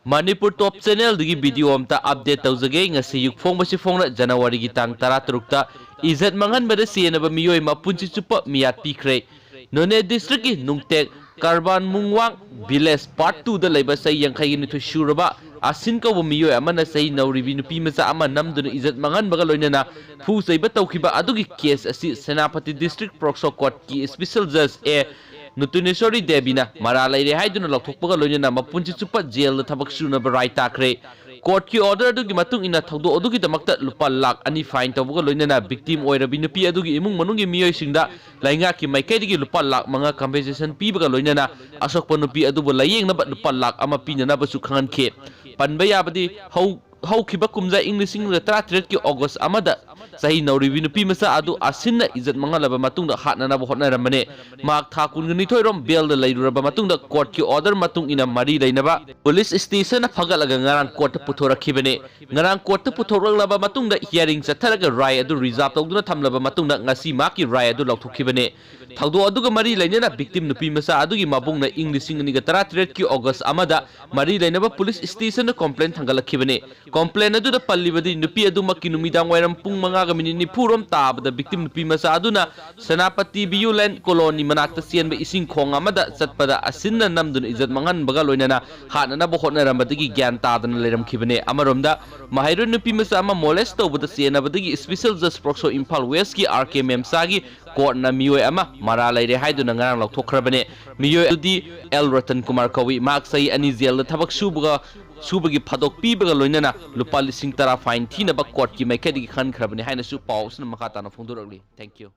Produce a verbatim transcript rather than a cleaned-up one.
ꯃꯅꯤꯄꯨꯔ ꯇꯣꯞ ꯆꯦꯅꯦꯜꯗꯒꯤ video ꯑꯝꯇ update ꯇꯧꯖꯒꯦ꯫ ꯉꯁꯤ ꯌꯨꯛ ꯐꯣꯡꯕꯁꯤ ꯐꯣꯡꯅ ꯖꯅꯋꯥꯔꯤꯒꯤ ꯇꯥꯡ ꯇꯔꯥꯇꯔꯨꯛꯇ ꯏꯖꯠ ꯃꯥꯡꯍꯟꯕꯗ ꯆꯦꯟꯅꯕ ꯃꯤꯑꯣꯏ ꯃꯄꯨꯟꯁꯤ ꯆꯨꯞꯄ ꯃꯤꯌꯥꯠ ꯄꯤꯈ꯭ꯔꯦ꯫ ꯅꯣꯅꯦ ꯗꯤꯁꯇ꯭ꯔꯤꯛꯀꯤ ꯅꯨꯡꯇꯦꯛ ꯀꯔꯕꯥꯟ ꯃꯨꯡꯋꯥꯡ ꯚꯤꯂꯦꯖ ꯄꯥꯔꯠ ꯇꯨꯗ ꯂꯩꯕ ꯆꯍꯤ ꯌꯥꯡꯈꯩꯒꯤ ꯅꯤꯊꯣꯏ ꯁꯨꯔꯕ ꯑꯁꯤꯟ ꯀꯧꯕ ꯃꯤꯑꯣꯏ ꯑꯃꯅ ꯆꯍꯤ ꯅꯧꯔꯤꯕꯤ ꯅꯨꯄꯤ ꯃꯆꯥ ꯑꯃ ꯅꯝꯗꯨꯅ ꯏꯖꯠ ꯃꯥꯡꯍꯟꯕꯒ ꯂꯣꯏꯅꯅ ꯐꯨ ꯆꯩꯕ ꯇꯧꯈꯤꯕ ꯑꯗꯨꯒꯤ ꯀꯦꯁ ꯑꯁꯤ ꯁꯦꯅꯥꯄꯇꯤ ꯗꯤꯁꯇ꯭ꯔꯤꯛ ꯄꯣꯛꯁꯣ ꯀꯣꯔꯠꯀꯤ ꯏꯁꯄꯤꯁꯦꯜ ꯖꯖ ꯑꯦ ꯅꯨꯇꯨꯅꯦꯁꯣꯔꯤ ꯗꯦꯕꯤꯅ ꯃꯔꯥ ꯂꯩꯔꯦ ꯍꯥꯏꯗꯨꯅ ꯂꯧꯊꯣꯛꯄꯒ ꯂꯣꯏꯅꯅ ꯃꯄꯨꯟꯁꯤ ꯆꯨꯞꯄ ꯖꯦꯜꯗ ꯊꯕꯛ ꯁꯨꯅꯕ ꯔꯥꯏ ꯇꯥꯈ꯭ꯔꯦ꯫ ꯀꯣꯔꯠꯀꯤ ꯑꯣꯔꯗꯔ ꯑꯗꯨꯒꯤ ꯃꯇꯨꯡ ꯏꯟꯅ ꯊꯧꯗꯣꯛ ꯑꯗꯨꯒꯤꯗꯃꯛꯇ ꯂꯨꯄꯥ ꯂꯥꯈ ꯑꯅꯤ ꯐꯥꯏꯟ ꯇꯧꯕꯒ ꯂꯣꯏꯅꯅ ꯚꯤꯛꯇꯤꯝ ꯑꯣꯏꯔꯕꯤ ꯅꯨꯄꯤ ꯑꯗꯨꯒꯤ ꯏꯃꯨꯡ ꯃꯅꯨꯡꯒꯤ ꯃꯤꯑꯣꯏꯁꯤꯡꯗ ꯂꯩꯉꯥꯛꯀꯤ ꯃꯥꯏꯀꯩꯗꯒꯤ ꯂꯨꯄꯥ ꯂꯥꯈ ꯃꯉꯥ ꯀꯝꯄꯦꯟꯁꯦꯁꯟ ꯄꯤꯕꯒ ꯂꯣꯏꯅꯅ ꯑꯁꯣꯛꯄ ꯅꯨꯄꯤ ꯑꯗꯨꯕꯨ ꯂꯥꯌꯦꯡꯅꯕ ꯂꯨꯄꯥ ꯂꯥꯈ ꯑꯃ ꯄꯤꯅꯅꯕꯁꯨ ꯈꯪꯍꯟꯈꯤ꯫ ꯄꯟꯕ ꯌꯥꯕꯗꯤ ꯍꯧ-, ꯍꯧꯈꯤꯕ ꯀꯨꯝꯖꯥ ꯏꯪ ꯂꯤꯁꯤꯡ ꯑꯅꯤꯒ ꯇꯔꯥꯇꯔꯦꯠꯀꯤ ꯑꯣꯒꯁ ꯑꯃꯗ ꯆꯍꯤ ꯅꯧꯔꯤꯕꯤ ꯅꯨꯄꯤ ꯃꯆꯥ ꯑꯗꯨ ꯑꯁꯤꯟꯅ ꯏꯖꯠ ꯃꯥꯡꯍꯜꯂꯕ ꯃꯇꯨꯡꯗ ꯍꯥꯠꯅꯅꯕ ꯍꯣꯠꯅꯔꯝꯕꯅꯤ꯫ ꯃꯍꯥꯛ ꯊꯥ ꯀꯨꯟꯒ ꯅꯤꯊꯣꯏꯔꯣꯝ ꯕꯦꯜꯗ ꯂꯩꯔꯨꯔꯕ ꯃꯇꯨꯡꯗ ꯀꯣꯔꯠꯀꯤ ꯑꯣꯔꯗꯔ ꯃꯇꯨꯡ ꯏꯟꯅ ꯃꯔꯤ ꯂꯩꯅꯕ ꯄꯨꯂꯤꯁ ꯏꯁꯇꯦꯁꯟꯗ ꯐꯒꯠꯂꯒ ꯉꯔꯥꯡ ꯀꯣꯔꯠꯇ ꯄꯨꯊꯣꯔꯛꯈꯤꯕꯅꯤ꯫ ꯉꯔꯥꯡ ꯀꯣꯔꯠꯇ ꯄꯨꯊꯣꯔꯛꯂꯕ ꯃꯇꯨꯡꯗ ꯍꯤꯌꯥꯔꯤꯡ ꯆꯠꯊꯔꯒ ꯔꯥꯏ ꯑꯗꯨ ꯔꯤꯖꯥꯔꯚ ꯇꯧꯗꯨꯅ ꯊꯝꯂꯕ ꯃꯇꯨꯡꯗ ꯉꯁꯤ ꯃꯍꯥꯛꯀꯤ ꯔꯥꯏ ꯑꯗꯨ ꯂꯥꯎꯊꯣꯛꯈꯤꯕꯅꯤ꯫ ꯊꯧꯗꯣꯛ ꯑꯗꯨꯒ ꯃꯔꯤ ꯂꯩꯅꯅ ꯚꯤꯛꯇꯤꯝ ꯅꯨꯄꯤ ꯃꯆꯥ ꯑꯗꯨꯒꯤ ꯃꯕꯨꯡꯅ ꯏꯪ ꯂꯤꯁꯤꯡ ꯑꯅꯤꯒ ꯇꯔꯥꯇꯔꯦꯠꯀꯤ ꯑꯣꯒꯁ ꯑꯃꯗ ꯃꯔꯤ ꯂꯩꯅꯕ ꯄꯨꯂꯤꯁ ꯏꯁꯇꯦꯁꯟꯗ ꯀꯣꯝꯄ꯭ꯂꯦꯟ ꯊꯥꯡꯒꯠꯂꯛꯈꯤꯕꯅꯤ꯫ ꯀꯣꯝꯄ꯭ꯂꯦꯟ ꯑꯗꯨꯗ ꯄꯜꯂꯤꯕꯗꯤ ꯅꯨꯄꯤ ꯑꯗꯨꯃꯛꯀꯤ ꯅꯨꯃꯤꯗꯥꯡ ꯋꯥꯏꯔꯝ ꯄꯨꯡ ꯃꯉꯥꯒ ꯃꯤꯅꯤꯠ ꯅꯤꯐꯨ ꯔꯣꯝ ꯇꯥꯕꯗ ꯚꯤꯛꯇꯤꯝ ꯅꯨꯄꯤ ꯃꯆꯥ ꯑꯗꯨꯅ ꯁꯦꯅꯥꯄꯇꯤ ꯕꯤꯌꯨ ꯂꯦꯟ ꯀꯣꯂꯣꯅꯤ ꯃꯅꯥꯛꯇ ꯆꯦꯟꯕ ꯏꯁꯤꯡ ꯈꯣꯡ ꯑꯃꯗ ꯆꯠꯄꯗ ꯑꯁꯤꯟꯅ ꯅꯝꯗꯨꯅ ꯏꯖꯠ ꯃꯥꯡꯍꯟꯕꯒ ꯂꯣꯏꯅꯅ ꯍꯥꯠꯅꯅꯕ ꯍꯣꯠꯅꯔꯝꯕꯗꯒꯤ ꯒ꯭ꯌꯥꯟ ꯇꯥꯗꯅ ꯂꯩꯔꯝꯈꯤꯕꯅꯦ꯫ ꯑꯃꯔꯣꯝꯗ ꯃꯍꯩꯔꯣꯏ ꯅꯨꯄꯤ ꯃꯆꯥ ꯑꯃ ꯃꯣꯂꯦꯁ ꯇꯧꯕꯗ ꯆꯦꯟꯅꯕꯗꯒꯤ ꯏꯁꯄꯤꯁꯦꯜ ꯖꯁ ꯄꯣꯛꯁꯣ ꯏꯝꯐꯥꯜ ꯋꯦꯁꯀꯤ ꯑꯥꯔ ꯀꯦ ꯃꯦꯝꯆꯥꯒꯤ ꯀꯣꯔꯠꯅ ꯃꯤꯑꯣꯏ ꯑꯃ ꯃꯔꯥ ꯂꯩꯔꯦ ꯍꯥꯏꯗꯨꯅ ꯉꯔꯥꯡ ꯂꯧꯊꯣꯛꯈ꯭ꯔꯕꯅꯦ꯫ ꯃꯤꯑꯣꯏ ꯑꯗꯨꯗꯤ ꯑꯦꯜ ꯔꯇꯟ ꯀꯨꯃꯥꯔ ꯀꯧꯏ꯫ ꯃꯍꯥꯛ ꯆꯍꯤ ꯑꯅꯤ ꯖꯦꯜꯗ ꯊꯕꯛ ꯁꯨꯕꯒ, ꯁꯨꯕꯒꯤ ꯐꯥꯗꯣꯛ ꯄꯤꯕꯒ ꯂꯣꯏꯅꯅ ꯂꯨꯄꯥ ꯂꯤꯁꯤꯡ ꯇꯔꯥ ꯐꯥꯏꯟ ꯊꯤꯅꯕ ꯀꯣꯔꯠꯀꯤ ꯃꯥꯏꯀꯩꯗꯒꯤ ꯈꯟꯈ꯭ꯔꯕꯅꯤ ꯍꯥꯏꯅꯁꯨ ꯄꯥꯎ ꯑꯁꯤꯅ ꯃꯈꯥ ꯇꯥꯅ ꯐꯣꯡꯗꯣꯔꯛꯂꯤ꯫ Thank you꯫